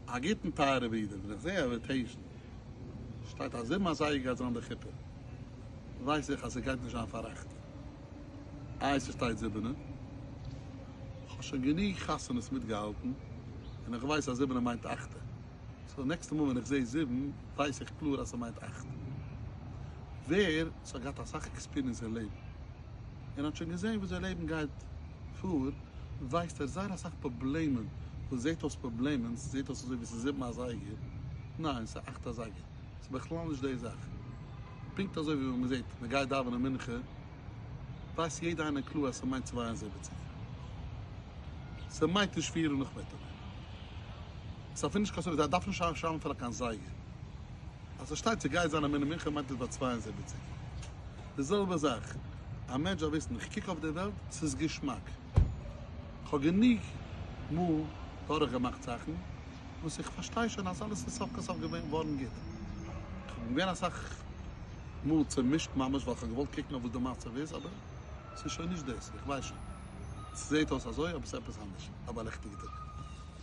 א גוטן טייערע ברודער, ווען איך זעה א invitation שטייט אז זיבן אזייגער גייט זיין די חופה, ווייס איך אז ס'גייט נישט זיין פאר אכט. איי ס'שטייט זיבענע? כ'האב שוין גענוג חתונות מיטגעהאלטן און איך ווייס אז זיבענע מיינט אכטע. so נעקסטע מאל ווען איך זעה זיבן ווייס איך קלאר אז ס'מיינט אכט. ווער ס'האט געהאט אסאך experience אין לעבן און האט שוין געזען וויאזוי לעבן גייט פאר ווייסט ער זייער אסאך פראבלעמען וואס זעט אויס פראבלעמען, ס'זעט אויס אזוי ווי ס'איז זיבן אזייגער, ניין ס'איז אכט אזייגער, ס'איז בכלל נישט די זאך. פונקט אזוי ווי ווען מ'זעט מ'גייט דאווענען מנחה ווייסט יעדער איינער קלאר אז ס'מיינט 72. ס'מיינט נישט פיר און נאכמיטאג. ס'איז אפילו נישט קיין ספק, זיי דארפן נישט שרייבן אפילו קיין זייגער. אז ס'שטייט ס'גייט זיין א מנין מנחה מיינט עס ביי 72. די זעלבע זאך, א מענטש דארף וויסן, איך קוק אויף די וועלט, ס'איז געשמאק. כ'האב גענוג מאל דורכגעמאכט זאכן וואס איך פארשטיי שוין אז אלעס איז סוף כל סוף געווארן גוט. כ'בין געווען אסאך מאל צומישט ממש ווייל כ'האב געוואלט קוקן אויף וואס די מצב איז, אבער ס'איז שוין נישט דאס, איך ווייס שוין. ס'זעט אויס אזוי אבער ס'איז עפעס אנדערש. האב א לעכטיגע טאג.